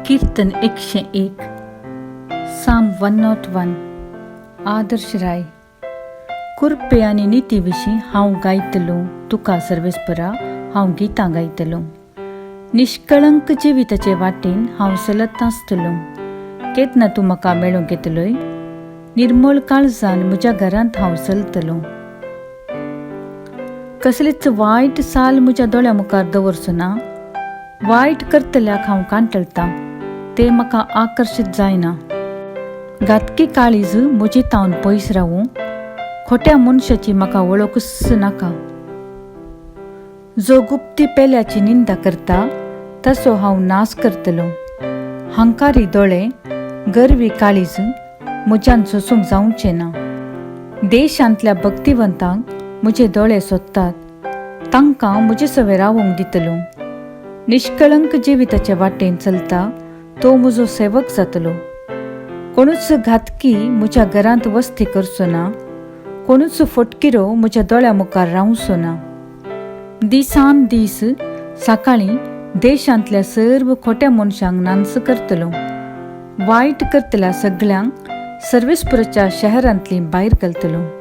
कीर्तन 101, Psalm 101, Adarsh Rai. कृपे आनी निती विशीं हांव गायतलों तुका सर्वेस्परा, हांव गितां गायतलों. निश्कळंक जिविताचे वाटेन हांव चलत आसतलों. केन्ना तूं म्हाका मेळूंक येतलोय? निर्मळ काळजान म्हज्या घरांत हांव चलतलों. कसलीच वायट साल म्हज्या दोळ्या मुखार दवरचो ना. वायट करतल्याक हांव कांटळटां, ते म्हाका आकर्शीत जायना. घातकी काळीज म्हजे तावन पयस रावूं, खोट्या मनशाची म्हाका वळखूच नाका. जो गुप्ती पेल्याची निंदा करता तसो हांव नाश करतलो. हंकारी दोळे, गर्वी काळीज म्हज्यान सोसूंक जावचें ना. देशांतल्या भक्तिवंतांक म्हजे दोळे सोदतात, तांकां म्हजे सवें रावूंक दितलो. निश्कळंक जिविताचे वाटेन चलता तो म्हजो सेवक जातलो. कोणूच घातकी म्हज्या घरांत वस्ती करचो ना, कोणूच फटकिरो म्हज्या दोळ्या मुखार रावचो ना. दिसान दीस सकाळीं देशांतल्या सर्व खोट्या मनशांक नांस करतलो. वायट करतल्या सगळ्यांक सर्वेस्पुराच्या शहरांतली भायर घालतलो.